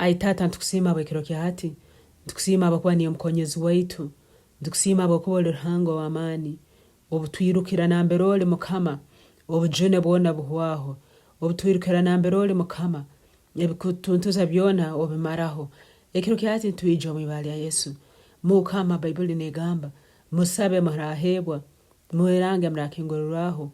Ai Taata nitukusiima habw'ekiro kya hati. Nitukusiima habwokuba niiwe mukonyezi waitu. Nitukusiima habwokuba oli Ruhanga ow'amaani. Obu twirukira nambere oli Mukama, obujune bwona buhwaho. Obu twirukira nambere oli Mukama, ebikutuntuza byona obimaraho. Ekiro kya hati nitwija omu ibara lya Yesu. Mukama, Baibuli negamba, Musabe muraheebwa, mwerange murakingulirwaho,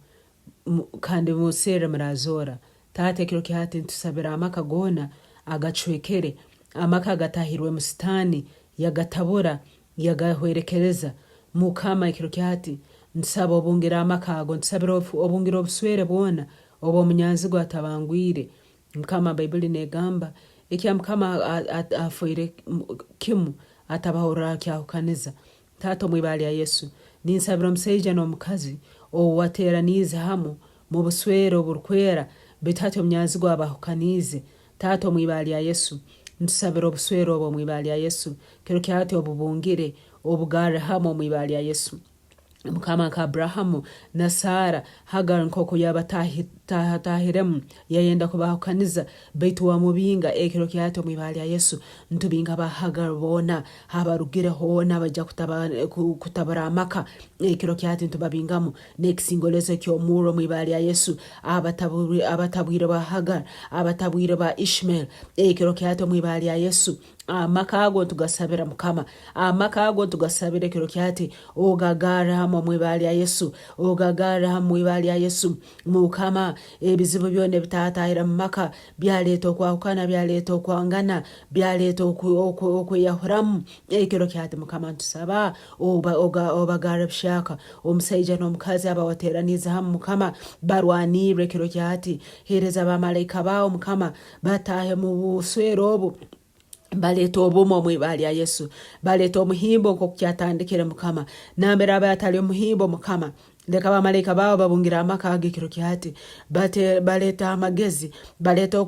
kandi muserre murazoora. Taata ekiro kya hati nitusabira amaka goona agacwekere, amaka agatahirwemu sitaani yagatabura, yagahwerekereza. Mukama ekiro kya hati nitusaba obungire amaka ago, nitusabira obungire obuswere bwona obw'omunyanzigwa atabangwire. Mukama Baibuli negamba, ekya Mukama afoire kimu atabaho orakyahukaniza. Taata omu ibara lya Yesu, ninsabira omusaija n'omukazi ou wateraniize hamu mu buswere oburukwera baitu hati omunyanzigwa abahukaniize. Taata omu ibara lya Yesu, ntusabira obuswere obu omu ibara lya Yesu. Kiro kya hati obubungire, obugarre hamu omu ibara lya Yesu. Mukama nka Abrahamu na Sara, Hagar nkoku yabatahiremu yayenda kubahukaniza baitu wamubinga ekiro kya hati omu ibara lya Yesu ntubinga ba Hagar boona habarugire hoona baija kutabura amaka ekiro kya hati ntubabingamu n'ekisingolezo eky'omurro omu ibara lya Yesu abatabwire ba Hagar abatabwire ba Ishmael ekiro kya hati omu ibara lya Yesu Amaka ago nitugasabira Mukama, amaka ago nitugasabira ekiro kya hati, ogagarre hamu omu ibara lya Yesu, ogagarre hamu mu ibara lya Yesu. Mukama, ebizibu byona ebitaatahira mu maka byaleeta okwahukana, byaleeta okwangana, byaleeta okweyahuramu. Ekiro kya hati Mukama nitusaba obagarre buhyaka, omusaija n'omukazi abawateraniize hamu Mukama, barwanirre ekiro kya hati. Heereza bamalaika baawe Mukama, bataahe mu buswere obu baleeta obumu omu ibara lya Yesu, baleeta omuhimbo nk'oku kyatandikire Mukama. Nambere abe atali omuhimbo Mukama, leka bamalaika baawe babungire amaka ago ekiro kya hati, baleeteho amagezi, baleeteho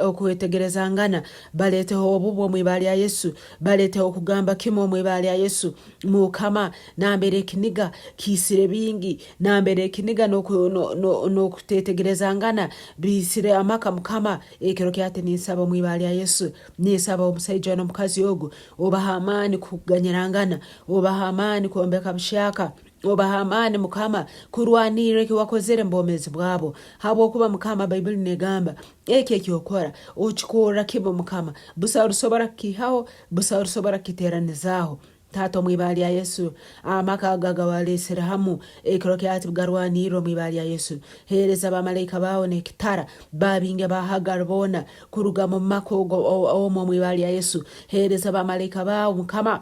okwetegerezangana, baleeteho obumu omu ibara lya Yesu, baleeteho okugamba kimu omu ibara lya Yesu. Mukama, nambere ekiniga kiisire bingi, nambere ekiniga n'okutetegerezangana biisire amaka, Mukama, ekiro kya hati ninsaba omu ibara lya Yesu, ninsaba omusaija n'omukazi ogu obahe amaani kuganyirangana, obahe amaani kwombeka buhyaka, obahe amaani Mukama kurwanirra eki wakozere mu bwomeezi bwabo, habwokuba Mukama Baibuli negamba eki ekyokora okikorra kimu Mukama, busaho rusobora kukiihaho, busaho rusobora kukiteranizaaho. Taata, omu ibara lya Yesu, amaka ago agawaleesere hamu ekiro kya hati garwanirre omu ibara lya Yesu. Heereza bamalaika baawe n'ekitara, babinge ba Hagar boona kuruga mu maka ogo omu omu ibara lya Yesu. Heereza bamalaika baawe Mukama,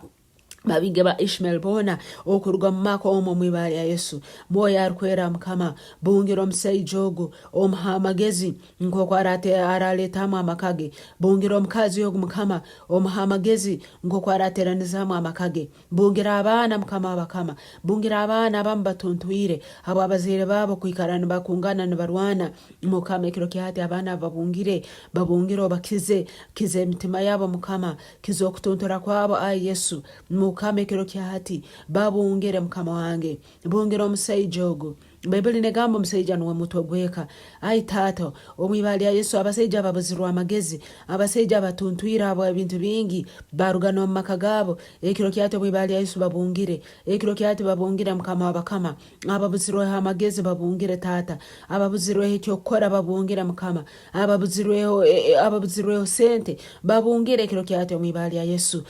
babinge ba Ishmael boona okuruga mu maka omu omu ibara lya Yesu. Mwoyo Arukwera Mukama, bungira omusaija ogu, omuhe amagezi Nk'oku araleetamu amaka ge. Bungira omukazi ogu Mukama, omuhe amagezi nk'oku arateranizaamu amaka ge. Bungira abaana Mukama w'abakama. Bungira abaana abamu batuntwire habw'abazaire baabo kwikara nibakungana nibarwana. Mukama ekiro kya hati abaana abo babungire, babungire obakize. Kiza emitima yabo Mukama. Kiza okutuntura kwabo ai Yesu. Mukama ekiro kya hati babungire Mukama wange. Bungira omusaija ogu. Baibuli negamba omusaija nuwe mutwe gw'eka. Ai Taata, omu ibara lya Yesu, abasaija ababuzirwe amagezi, abasaija abatuntwire habwa ebintu bingi, baruga n'omu maka gaabo, ekiro kyati omu ibara lya Yesu babungire. Ekiro kyati babungire Mukama w'abakama. Ababuzirweho amagezi babungire Taata. Ababuzirweho eky'okukora babungire Mukama. Ababuzirweho, e, e, ababuzirweho sente babungire ekiro kyati omu ibara lya Yesu.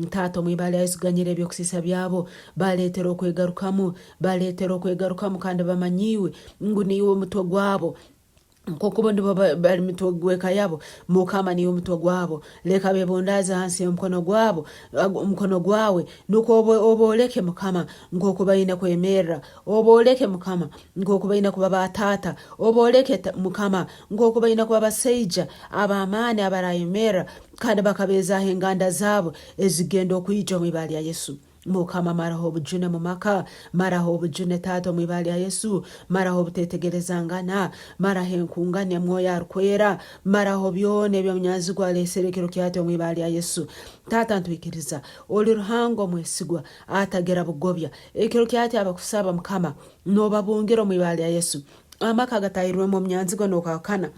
Taata, omu ibara lya Yesu, ganyira eby'okusiisa byabo, baleetera okwegarukamu. Baleetera okwegarukamu kandi bamanyiwe ngu niiwe omutwe gwabo. Nk'oku bo nibo bali mitwe gw'eka yabo, Mukama niiwe mutwe gwabo. Leka bebundaaze hansi y'omukono gwabo, omukono gwawe, nukwo obooleke Mukama nk'oku baine kwemerra. Obooleke Mukama nk'oku baine kuba bataata. Obooleke Mukama nk'oku baine kuba basaija ab'amaani abarayemerra kandi bakabeezaaho enganda zaabo ezigenda okwija omu ibara lya Yesu. Mukama maraho obujune mu maka, maraho obujune Taata omu ibara lya Yesu, maraho obutetegerezangana, maraho enkungane Mwoyo Arukwera, maraho byona eby'omunyanzigwa alesere ekiro kyati omu ibara lya Yesu. Taata ntwikiriza oli Ruhanga omwesigwa atagera bugobya. Ekiro kyati abakusaba Mukama nobabungira omu ibara lya Yesu. Amaka agatahirwemu omunyanzigwa n'okwahukana.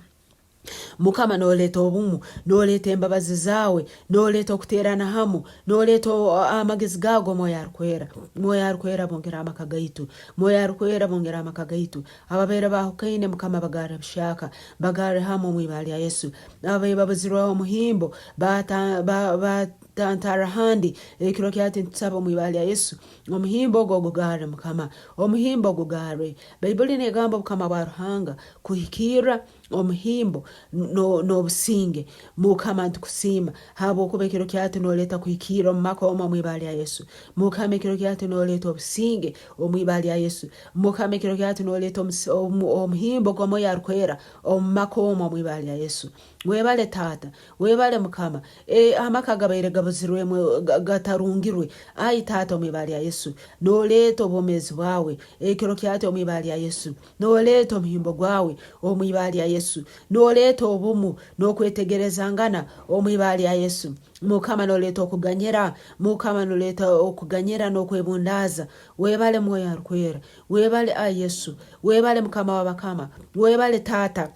Mukama noleeta obumu, noleeta embabazi zaawe, noleeta okuteerana hamu, noleeta amagezi gaawe g'Omwoyo Arukwera. Mwoyo Arukwera bongera amaka gaitu. Mwoyo Arukwera bongera amaka gaitu. Ababaire baahukaine Mukama bagarre buhyaka, bagarre hamu omu ibara lya Yesu. Ababaire babuzirweho omuhimbo baatantarra handi, ekiro kyati nitusaba omu ibara lya Yesu, omuhimbo ogu ogugarre Mukama, omuhimbo ogugarre. Baibuli negamba obukama bwa Ruhanga kuhikirra omuhimbo n'obusinge. Mukama nitukusiima habwokuba ekiro kyati noleeta kuhikirra omu maka omu omu ibara lya Yesu. Mukama ekiro kyati noleeta obusinge omu ibara lya Yesu. Mukama ekiro kyati noleeta omuhimbo gw'Omwoyo Arukwera omu maka omu omu ibara lya Yesu. Webale Taata, webale Mukama. E, amaka gabaire gabuzirwemu gatarungirwe. Ai Taata omu ibara lya Yesu, noleeta obwomeezi bwawe ekiro kyati omu ibara lya Yesu. Nooleeta omuhimbo gwawe omu ibara lya Yesu. Nooleeta obumu n'okwetegerezangana omu ibara lya Yesu. Mukama nooleeta okuganyira. Mukama nooleeta okuganyira n'okwebundaaza. Webale Mwoyo Arukwera. Webale ai Yesu. Webale Mukama w'abakama. Webale Taata.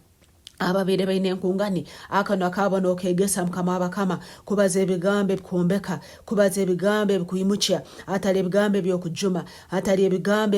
Ababaire baine enkungani, akanwa kaabo nokeegesa Mukama w'abakama kubaza ebigambo ebikwombeka, kubaza ebigambo ebikwimukya, hatali ebigambo eby'okujuma, hatali ebigambo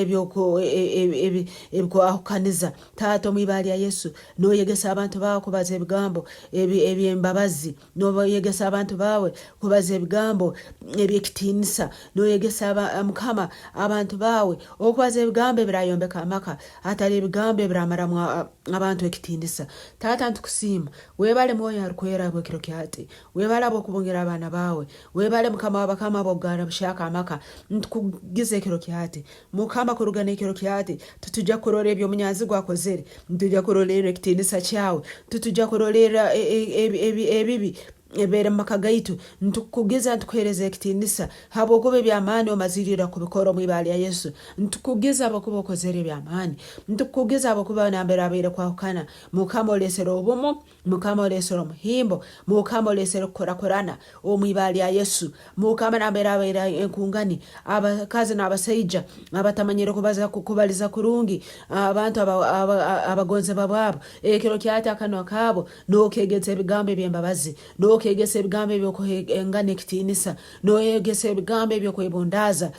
ebikwahukaniza. Taata, omu ibara lya Yesu, noyegesa abantu baawe kubaza ebigambo eby'embabazi, noyegesa abantu baawe kubaza ebigambo eby'ekitiinisa, noyegesa Mukama abantu baawe okubaza ebigambo ebirayombeka amaka, hatali ebigambo ebiramaramu abantu ekitiinisa. Taata nitukusiima, webale Mwoyo Arukwera habw'ekiro kyati. Webale habw'okubungira abaana baawe. Webale Mukama w'abakama habw'okugarra buhyaka amaka. Nitukugiza ekiro kyati. Mukama kuruga n'ekiro kyati, titujja kurora eby'omunyanzigwa akozere. Nitujja kurolerra ekitiinisa kyawe. Titujja kurolerra ebibi ebibaire mu maka gaitu. Nitukukugiza nitukuheereza ekitiinisa habwokuba eby'amaani omazire ira kubikora omu ibara lya Yesu. Nitukukugiza habwokuba okozere eby'amaani. Nitukukugiza habwokuba nambere habaire kwahukana, Mukama olesere obumu, Mukama olesere omuhimbo, Mukama olesere kukurakurana omu ibara lya Yesu. Mukama nambere habaire enkungani, abakazi n'abasaija abatamanyire kubaza kubaliza kurungi abantu abagonzebwa bwabo, ekiro kyati akanwa kaabo Nokeegesa ebigambo eby'embabazi, nokeegesa ebigambo eby'okuhengana ekitiinisa, noyegesa ebigambo eby'okwebundaaza.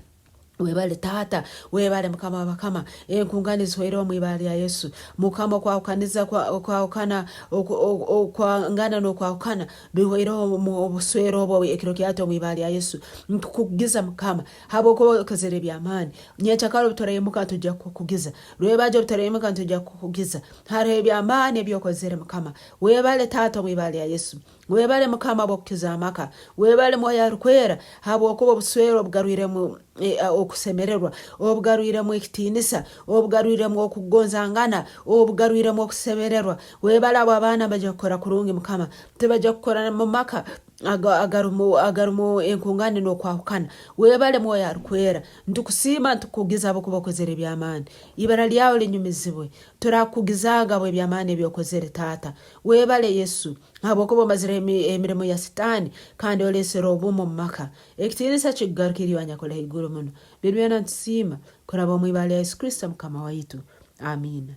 Webale Taata, webale Mukama w'abakama, enkungani zihweireho omu ibara lya Yesu. Mukama okwahukaniza okwahukana okwangana n'okwahukana bihweireho omu obuswere obu ekiro kyati omu ibara lya Yesu. Ntukukugiza Mukama habwokuba okozere eby'amaani. Nyenkyakara obu turaimuka nitwija kukukugiza, rwebagyo obu turaimuka nitwija kukukugiza. Haroho eby'amaani ebi okozere Mukama. Webale Taata omu ibara lya Yesu. Webale Mukama habw'okukiza amaka. Webale Mwoyo Arukwera habwokuba obuswere obugarwiremu okusemererwa, obugarwiremu ekitiinisa, obugarwiremu okugonzangana, obugarwiremu okusemererwa. Webale abo abaana baija kukora kurungi Mukama. Tibaija kukora mu maka agarumu enkungani n'okwahukana. Webale Mwoyo Arukwera. Nitukusiima nitukukugiza habwokuba okozere eby'amaani. Ibara lyawe linyumizibwe. Turakukugizaaga habw'eby'amaani ebi okozere Taata. Webale Yesu, habwokuba omazire emirimo ya Sitaani kandi olesere obumu omu maka. Ekitiinisa kikugarukire iwe anyakuli haiguru muno. Binu byona nitusiima kuraba omu ibara lya Yesu Kristo Mukama waitu. Amiina.